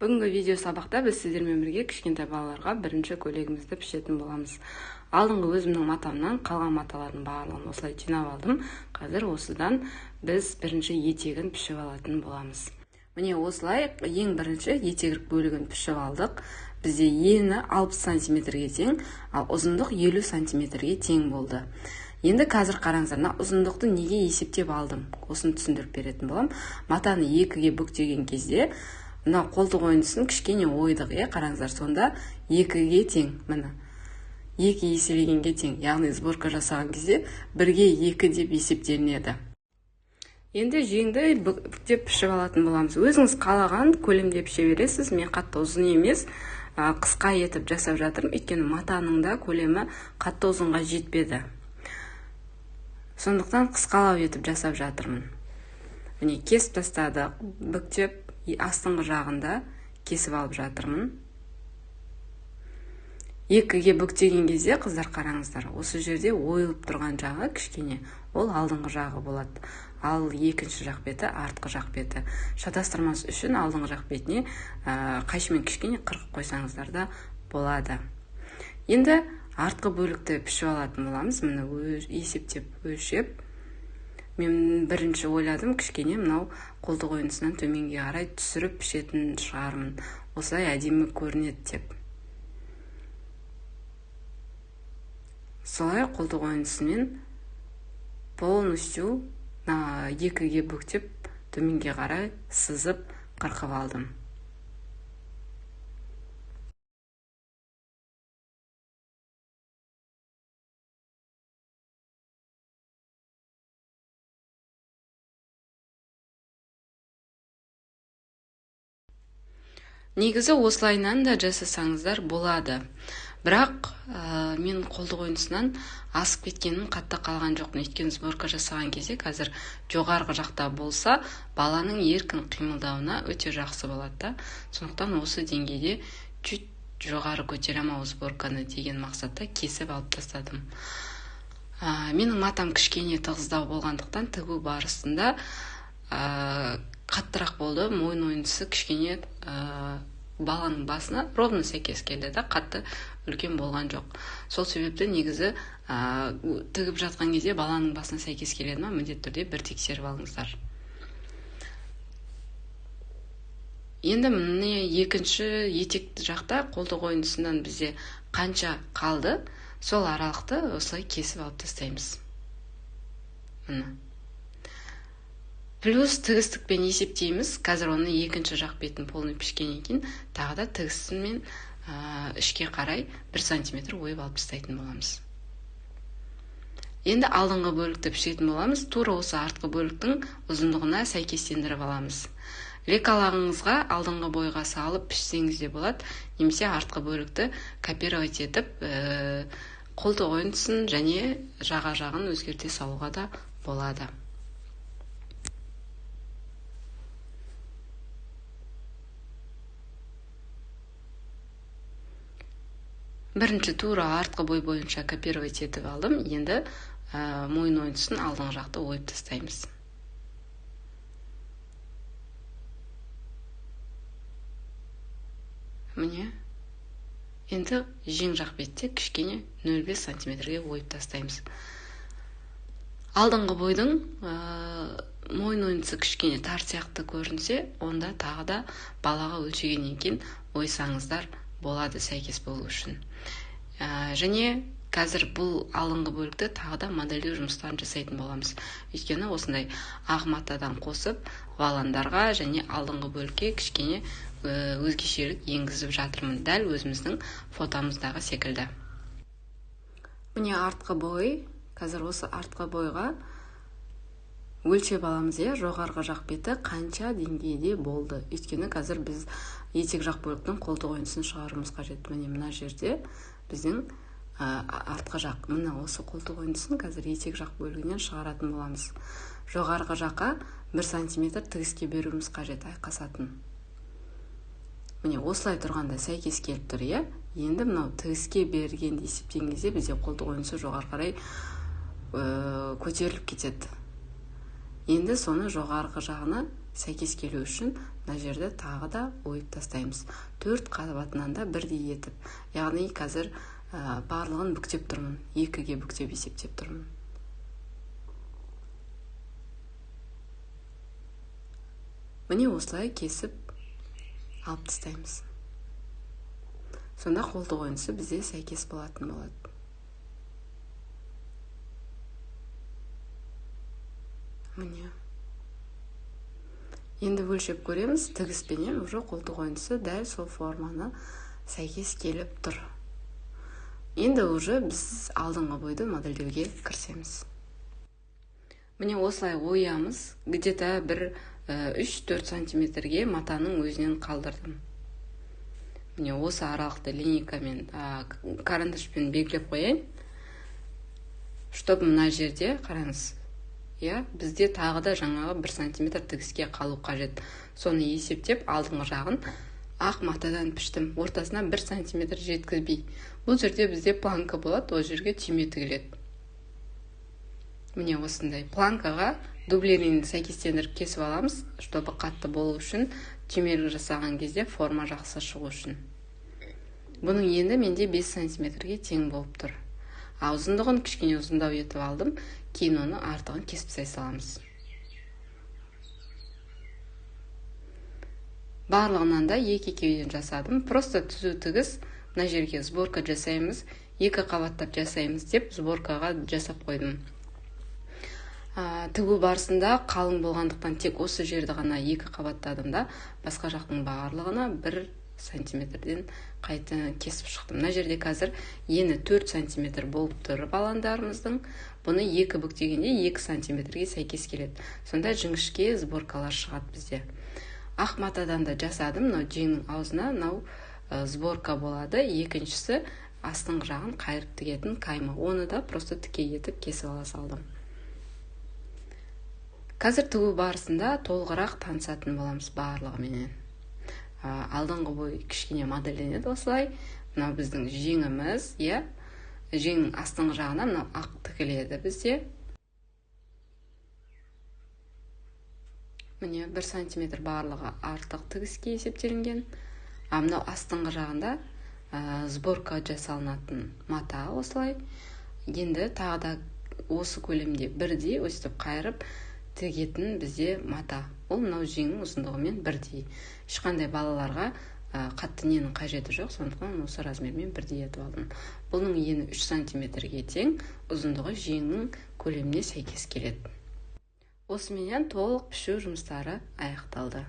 Бүгінгі видео сабақта біз сіздермен бірге кішкентай балаларға бірінші көйлегімізді пішетін боламыз. Алдыңғы өзімнің матамнан қалған маталардың барлығын осылай жинап алдым. Қазір осыдан біз бірінші етегін пішіп алатын боламыз. Міне осылай ең бірінші етегірік бөлігін пішіп алдық. Бізде ені 60 сантиметрге тең, ал ұзындық 50 сантиметрге тең болды. Енді қазір қараңыздар, мына ұзындықты неге есептеп алдым? Осыны түсіндіріп беретін боламын. Матаны екіге бүктеген кезде мына қолтық ойындысын кішкене ойдық, қараңыздар, сонда екіге тең, міне. Екі еселегенге тең, яғни сборка жасаған кезде бірге екі деп есептелінеді. Енді жеңді бүктеп пішіп алатын боламыз. Өзіңіз қалаған көлемде піше бересіз. Мен қатты ұзын емес, қысқа етіп жасап жатырмын, өйткені матаның да көлемі қатты ұзынға жетпеді. Сондықтан қысқалау етіп жасап жатырмын. Міне кесіп тастадық, бүктеп астыңғы жағында кесіп алып жатырмын. Екіге бүктеген кезде, қыздар қараңыздар, осы жерде ойылып тұрған жағы кішкене, ол алдыңғы жағы болады. Ал екінші жақ беті артқы жақ беті. Шатастырмас үшін алдыңғы жақ бетіне қайшымен кішкене қырқып қойсаңыздар да болады. Енді артқы бөлікті пішіп алатын боламыз. Міне есептеп өлшеп. Мен бірінші ойладым, кішкене мынау қолтық ойындысынан төменге қарай түсіріп пішетін шығармын. Осылай әдемі көрінеді деп. Солай қолтық ойындысымен полностью екіге бүктеп төменге қарай сызып қырқып алдым. Негізі осылайынан да жасасаңыздар болады. Бірақ мен қолтық ойындысынан асып кеткенін қатты қалған жоқпын. Өйткені сборка жасаған кезде қазір жоғарғы жақта болса, баланың еркін қимылдауына өте жақсы болады да. Сондықтан осы деңгейде чуть жоғары көтере алмау сборканы деген мақсатта кесіп алып тастадым. Менің матам кішкене тығыздау болғандықтан тігу барысында қаттырақ болды. Мойын ойындысы кішкене баланың басына ровно сәйкес келді да, қатты үлкен болған жоқ. Сол себепті негізі тігіп жатқан кезде баланың басына сәйкес келеді ма, міндетті түрде бір тексеріп алыңыздар. Енді міне екінші етек жақта қолтық ойындысынан бізде қанша қалды, сол аралықты осылай кесіп алып тастаймыз. Міне. Плюс тігістікпен есептейміз. Қазір оны екінші жақ бетін полный пішкеннен кейін тағы да тігісімен ішке қарай 1 сантиметр ойып алып тастайтын боламыз. Енді алдыңғы бөлікті пішетін боламыз. Тура осы артқы бөліктің ұзындығына сәйкестендіріп аламыз. Лекалағыңызға алдыңғы бойға салып пішсеңіз де болады, немесе артқы бөлікті копировать етіп, қолтық ойындысын және жаға жағын өзгерте салуға да болады. Бірінші тура артқы бой бойынша копировать етіп алдым. Енді мойын ойындысын алдыңғы жақты ойып тастаймыз. Міне. Енді жең жақ бетте кішкене 0,5 сантиметрге ойып тастаймыз. Алдыңғы бойдың мойын ойындысы кішкене тар сияқты көрінсе, онда тағы да балаға өлшегеннен кейін ойсаңыздар болады сәйкес болу үшін. Және қазір бұл алдыңғы бөлікті тағы да модельдеу жұмыстарын жасайтын боламыз. Өйткені осындай ақ матадан қосып валандарға және алдыңғы бөлікке кішкене өзгешелік енгізіп жатырмын, дәл өзіміздің фотомыздағы секілді. Міне артқы бой, қазір осы артқы бойға өлшеп аламыз, жоғарғы жақ беті қанша деңгейде болды. Өйткені қазір біз етек жақ бөліктің қолтық ойындысын шығаруымыз қажет. Міне мына жерде біздің артқы жақ, міне осы қолтық ойындысын қазір етек жақ бөлігінен шығаратын боламыз. Жоғарғы жаққа 1 сантиметр тігіске беруіміз қажет, айқасатын. Міне осылай тұрғанда сәйкес келіп тұр, иә? Енді мынау тігіске бергенді есептеген кезде бізде қолтық ойындысы жоғары қарай көтеріліп кетеді. Енді соны жоғарғы жағына Сәйкес келу үшін мына жерді тағы да ойып тастаймыз. 4 қабатынан да бірдей етіп. Яғни қазір барлығын бүктеп тұрмын. 2-ге бүктеп есептеп тұрмын. Міне осылай кесіп алып тастаймыз. Сонда қолтық ойынысы бізде сәйкес болатын болады. Міне. Енді өлшеп көреміз, тігіспенен уже қолтық ойынысы дәл сол форманы сәйкес келіп тұр. Енді уже біз алдыңғы бойды модельдеуге кірісеміз. Міне осылай оямыз, где-то бір 3-4 сантиметрге матаның өзінен қалдырдым. Міне осы аралықты линейкамен, карандашпен белгілеп қояйын, чтобы мына жерде қараңыз, иә, бізде тағы да жаңағы 1 сантиметр тігіске қалу қажет. Соны есептеп алдыңғы жағын ақ матадан піштім, ортасына 1 сантиметр жеткізбей. Бұл жерде бізде планка болады, ол жерге түйме тігіледі. Міне осындай планкаға дублеринді сәйкестендіріп кесіп аламыз, чтобы қатты болу үшін, түймелік жасаған кезде форма жақсы шығу үшін. Бұның енді менде 5 сантиметрге тең болып тұр. А ұзындығын кішкене ұзындау етіп алдым, кейін оны артығын кесіп тастай саламыз. Барлығынан да екі-екеуден жасадым. Просто түзу тігіс, мына жерге сборка жасаймыз, 2 қабаттап жасаймыз деп сборкаға жасап қойдым. Тігу барысында қалың болғандықтан тек осы жерді ғана 2 қабаттадым да, басқа жақтың барлығына 1 сантиметрден қайта кесіп шықтым. Мына жерде қазір ені 4 сантиметр болып тұр баландарымыздың. Бұны 2 бүктегенде 2 сантиметрге сәйкес келеді. Сонда жіңішке сборкалар шығады бізде. Ақ матадан да жасадым. Мынау жеңнің аузына мынау сборка болады. Екіншісі астыңғы жағын қайырып тігетін кайма. Оны да просто тіке етіп кесіп ала салдым. Қазір тігу барысында толығырақ танысатын боламыз барлығыменен. Алдыңғы бой кішкене модельденеді осылай. Мынау біздің жеңіміз, иә. Жеңнің астыңғы жағына мынау ақ тігіледі бізде. Міне 1 сантиметр барлығы артық тігіске есептелінген. А мынау астыңғы жағында сборка жасалынатын мата осылай. Енді тағы да осы көлемде бірдей өстіп қайырып тігетін бізде мата. Ол мынау жеңнің ұзындығымен бірдей. Ешқандай балаларға қатты ненің қажеті жоқ, сондықтан осы размермен бірдей етіп алдым. Бұның ені 3 сантиметрге тең, ұзындығы жеңнің көлеміне сәйкес келеді. Осыменен толық пішу жұмыстары аяқталды.